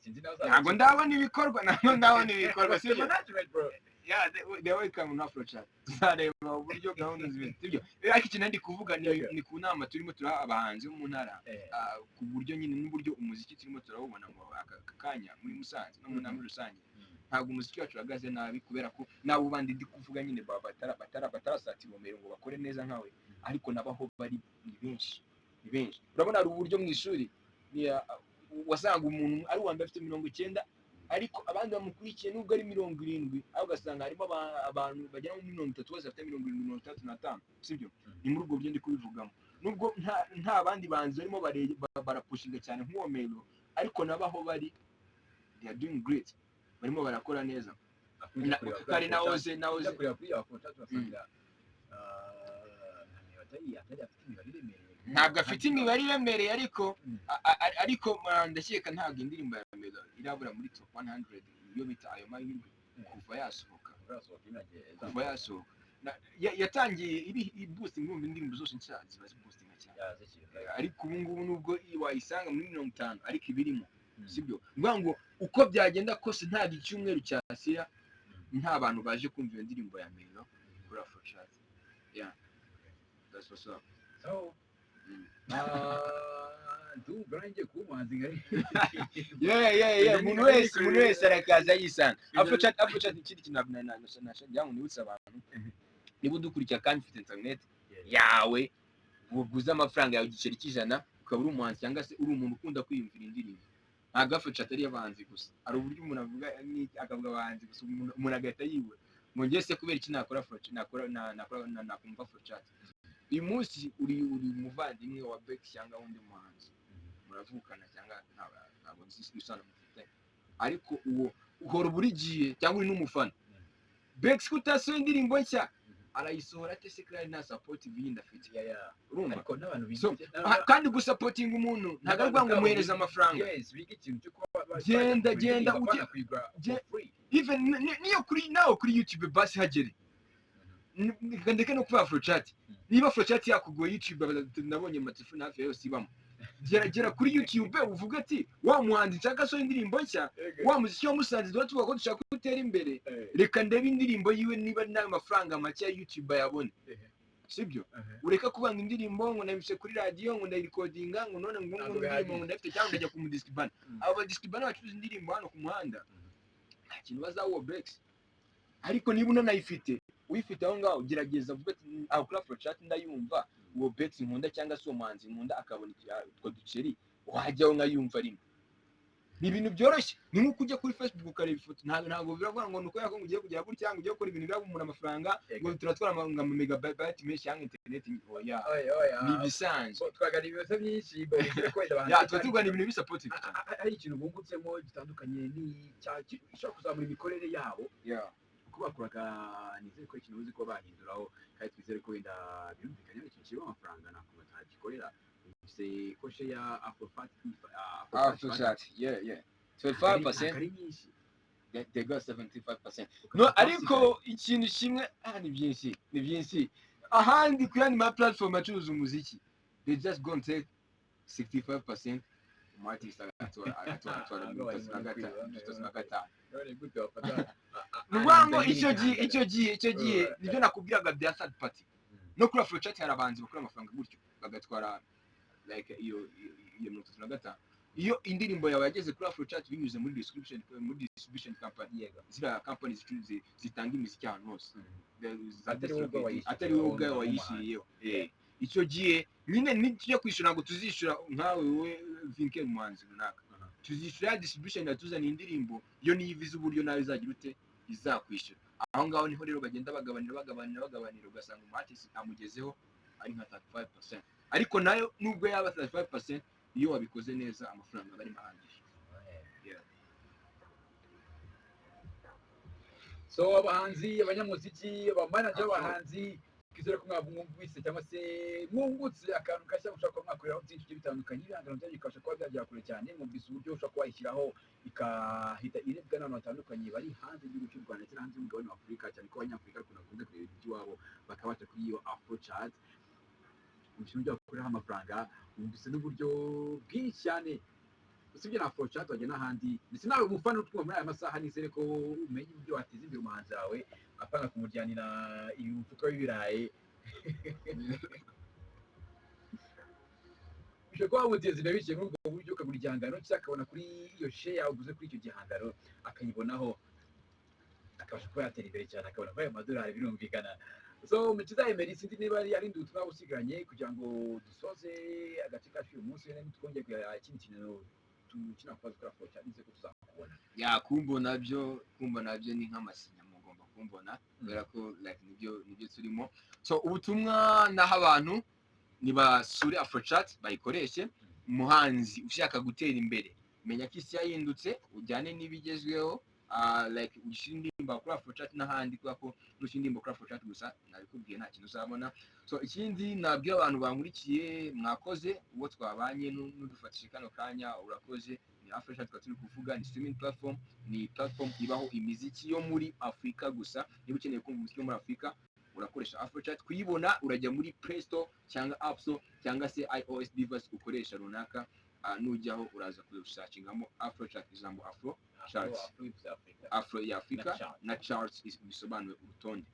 [SPEAKER 2] sinzi nawe.
[SPEAKER 1] Ntabwo ndabona ibikorwa, ntabwo ndabona ibikorwa, sibyo?
[SPEAKER 2] Management, bro.
[SPEAKER 1] Yeah, they welcome na Afrochat. Tuzareba uburyo gahunda zimeze, sibyo? Ariko ikintu ndi kuvuga ni ni ku nama turimo turaha abahanzi bo mu ntara, ku buryo nyine n'uburyo umuziki turimo turawubona mu aka kanya muri Musanze no mu ntara muri rusange. Ntabwo umuziki wacu uhagaze nabi, kubera ko n'abo bandi ndi kuvuga nyine batarasatira umumero ngo bakore neza nkawe, ariko nabaho bari ni benshi, ni benshi. Urabona hari uburyo mu ishuri wasanga umuntu ari uwa mbere afite 90, ariko abandi bamukurikiye nubwo ari 70, ariko ugasanga harimo abantu bagera muri 30 bose bafite 70, 65, sibyo? Ni muri ubwo buryo ndi kubivugamo, nubwo nta bandi banzi barimo barapushinga cyane nk'uwo Melo, ariko nabaho bari, they are doing great, barimo barakora neza. Kare nahoze
[SPEAKER 2] Ujya kureba kuri Afrochat urasanga atari afite imibare iremereye.
[SPEAKER 1] Ntabwo afite imibare iremereye, ariko ariko ndakeka ntabwo indirimbo ya Melo irabura muri top 100, iyo bita Ayo Mahirwe, kuva yasohoka.
[SPEAKER 2] Urasohoka inagiye.
[SPEAKER 1] Kuva yasohoka yatangiye iri boosting. Urumva indirimbo zose nshya ziba ziboostinga cyane. Ariko ubu ngubu nubwo wayisanga muri 50, ariko ibirimo, sibyo? Ni ngo uko byagenda kose ntabwo icyumweru cyasira nta bantu baje kumva iyo ndirimbo ya Melo kuri Afrochat. Yeah, that's what's up.
[SPEAKER 2] So, ndumva nanjye kuba umuhanzi nka
[SPEAKER 1] Yeah, umuntu wese arakaza yisanga Afrochat. Afrochat ni ikindi kintu ngira ngo nibutse abantu. Niba udukurikira kandi ufite internet yawe, uguze amafaranga yawe igiceri cy'100, ukaba uri umuhanzi cyangwa se uri umuntu ukunda kwiyumvira indirimbo, ntabwo Afrochat ari iy'abahanzi gusa. Hari uburyo umuntu avuga akavuga abahanzi gusa, umuntu agahita yibura ngo njye se kubera iki nakora Afrochat, nakora nakora nakumva Afrochat. Uyu munsi uri umuvandimwe wa Bex cyangwa undi muhanzi muravukana, cyangwa ntabwo nzi isano mufitanye, ariko uwo uhora buri gihe, cyangwa uri n'umufana Bex, ko utasohoye indirimbo nshya, arayisohora ate se kandi nta support yindi afite? Urumva?
[SPEAKER 2] Ariko n'abantu
[SPEAKER 1] So, kandi gusapotinga umuntu ntabwo ari ukuvuga ngo umuhereze amafaranga.
[SPEAKER 2] Yes, biga ikintu cyo kuba
[SPEAKER 1] Genda, genda,
[SPEAKER 2] ujye kuyigura for free.
[SPEAKER 1] Even niyo kuri nawe kuri YouTube basi hagere. Ndeke no kuba Afrochat. Niba Afrochat yakugoye, YouTube nabonye amatelefone hafi ya yose ibamo. Gera kuri YouTube uvuge ati: "Wa muhanzi nshaka asohoye indirimbo nshya, wa muziki wa Musanze tuba tuvuga ko dushaka ko utera imbere, reka ndebe indirimbo yiwe niba n'ayo mafaranga make ya YouTube ayabone." Sibyo? Ureka kubanga indirimbo ngo nayumvise kuri radiyo, ngo ndayirikodinga, ngo none ngo
[SPEAKER 2] Ntabwo
[SPEAKER 1] indirimbo ngo
[SPEAKER 2] bihagije.
[SPEAKER 1] ndayifite, cyangwa ndajya ku mudiskibana. Abo badiskibana bacuruza indirimbo hano ku muhanda nta kintu bazaha Bex. Ariko niba unanayifite, uyifite aho ngaho, gerageza uvuge ati: "Aho kuri Afrochat ndayumva, uwo Bex nkunda cyangwa se uwo muhanzi nkunda akabona utwo duceri, wajyaho nkayumva rimwe." Ni ibintu byoroshye, ni nk'uko ujya kuri Facebook ukareba ifoto. Ntabwo biravuga ngo ni uko ngo ugiye kugira gutya, ngo ugiye gukora ibintu biraba umuntu amafaranga, ngo turatwara ama megabyte menshi cyangwa internet, oya.
[SPEAKER 2] Oya, oya.
[SPEAKER 1] Ni ibisanzwe.
[SPEAKER 2] Twagana ibibazo byinshi, bongere ko wenda
[SPEAKER 1] Ya, tuba turwana ibintu bisapotive cyane.
[SPEAKER 2] Ari ikintu bungutsemo gitandukanye n'icya gishobora kuzamura imikorere yabo uko bakoraga. Nizere ko ikintu uzi ko bahinduraho, kandi twizere ko wenda birumvikanye ari ikintu kirimo amafaranga, ntabwo batagikorera. Ufise ko share ya Afrofat.
[SPEAKER 1] Afrochat, yeah, 25%.
[SPEAKER 2] Ari nyinshi.
[SPEAKER 1] They got 75%. No, ariko ikintu kimwe, ni byinshi, ni byinshi. Ahandi ku yandi ma platform acuruza umuziki, they just gonna take 65%, umu artist agatwara 35, 35.
[SPEAKER 2] None gute wafata?
[SPEAKER 1] Ni ukuvuga ngo icyo gihe nibyo nakubwiraga bya third party. No kuri Afrochat hari abahanzi bakura amafaranga gutyo, bagatwara like iyo 35 iyo indirimbo yawe yageze kuri Afrochat binyuze muri description, muri distribution company, ziriya company zicuruza, zitanga imiziki ahantu hose, za
[SPEAKER 2] Atari wowe ubwawe
[SPEAKER 1] distributing,
[SPEAKER 2] wayishyiriyeho,
[SPEAKER 1] atari wowe ubwawe wayishyiriyeho. Icyo gihe nyine nitujya kwishyura, ntabwo tuzishyura nkawe wowe Vinke, umuhanzi runaka. Tuzishyura ya distribution yatuzaniye indirimbo. Yo niyo ivize uburyo nawe izagira ute, izakwishyura. Aho ngaho niho rero bagenda bagabanira, bagabanira, bagabanira, ugasanga umu artist amugezeho ari nka 35%. Ariko nayo nubwo yaba 35%, iyo wabikoze neza amafaranga aba arimo ahagije. Yeah.
[SPEAKER 2] So abahanzi, abanyamuziki, abamanager b'abahanzi, twizere ko mwumvise cyangwa se mwungutse akantu gashya mushobora kuba mwakoreraho byinshi bigiye bitandukanye, ibihangano byanyu bikabasha kuba byagera kure cyane. Mwumvise uburyo ushobora kuba wayishyiraho ikahita irebwa n'abantu batandukanye bari hanze y'igihugu cy'u Rwanda ndetse no hanze y'umugabane wa Afurika, cyane ko Abanyafurika ukuntu bakunze kureba ibintu by'iwabo bakabasha kuri iyo Afrochat. Mwumvise uburyo bakoreraho amafaranga, mwumvise n'uburyo bwinshi cyane. Usibye na Afrochat wajya n'ahandi, ndetse nawe umufana utwumva muri aya masaha, nizere ko umenya uburyo wateza imbere umuhanzi wawe, apana kumujyanira umufuka w'ibirayi. Ushobora kuba wamuteza imbere biciye muri ubwo buryo, ukagura igihangano cye, akabona kuri iyo share yawe uguze kuri icyo gihangano, akayibonaho, akabasha kuba yatera imbere cyane, akabona kuri ayo madolari, birumvikana. So Mukiza Emery, sinzi niba ari indi ubutumwa busigaranye kugira ngo dusoze agace kacu uyu munsi, wenda twongeye kugira ikindi kintu tukina kubaza kuri Afrochat, nizere ko tuzakubona.
[SPEAKER 1] Ya, kumbona byo ni nk'amasinya, mugomba kumbona kubera ko like nibyo turimo. So ubutumwa naho abantu nibasure Afrochat bayikoreshe. Umuhanzi ushaka gutera imbere, menya ko isi yahindutse, ujyane n'ibigezweho, like ushyira indirimbo kuri Afrochat n'ahandi, kubera ko nushyira indirimbo kuri Afrochat gusa, nabikubwiye, nta kintu uzabona. So ikindi nabwira abantu bankurikiye, mwakoze, uwo twabanye n'udufatishije kano kanya, urakoze. Ni Afrochat twari turi kuvuga, ni streaming platform, ni platform ibaho imiziki yo muri Afurika gusa. Niba ukeneye kumva umuziki wo muri Afurika, urakoresha Afrochat. Kuyibona, urajya muri Play Store cyangwa App Store cyangwa se iOS device ukoresha runaka, nujyaho uraza kusearchingamo Afrochat, ijambo Afro Charts.
[SPEAKER 2] Afro bivuze Africa.
[SPEAKER 1] Afro ya Afurika.
[SPEAKER 2] Na chart.
[SPEAKER 1] Na charts bisobanuye urutonde.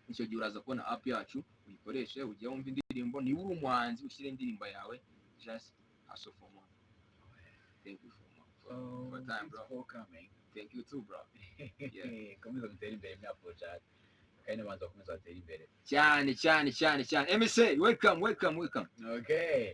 [SPEAKER 1] Icyo gihe uraza kubona app yacu, uyikoreshe, ujye wumva indirimbo. Niba uri umuhanzi, ushyire indirimbo yawe. Just hustle for more. Thank you for
[SPEAKER 2] So,
[SPEAKER 1] for time,
[SPEAKER 2] thanks
[SPEAKER 1] bro.
[SPEAKER 2] for coming.
[SPEAKER 1] Thank you too, bro. Yeah.
[SPEAKER 2] Komeza mutere imbere muri Afrochat kandi n'abantu bakomeza batere imbere.
[SPEAKER 1] Cyane cyane cyane cyane. MSA, welcome, welcome, welcome.
[SPEAKER 2] Okay.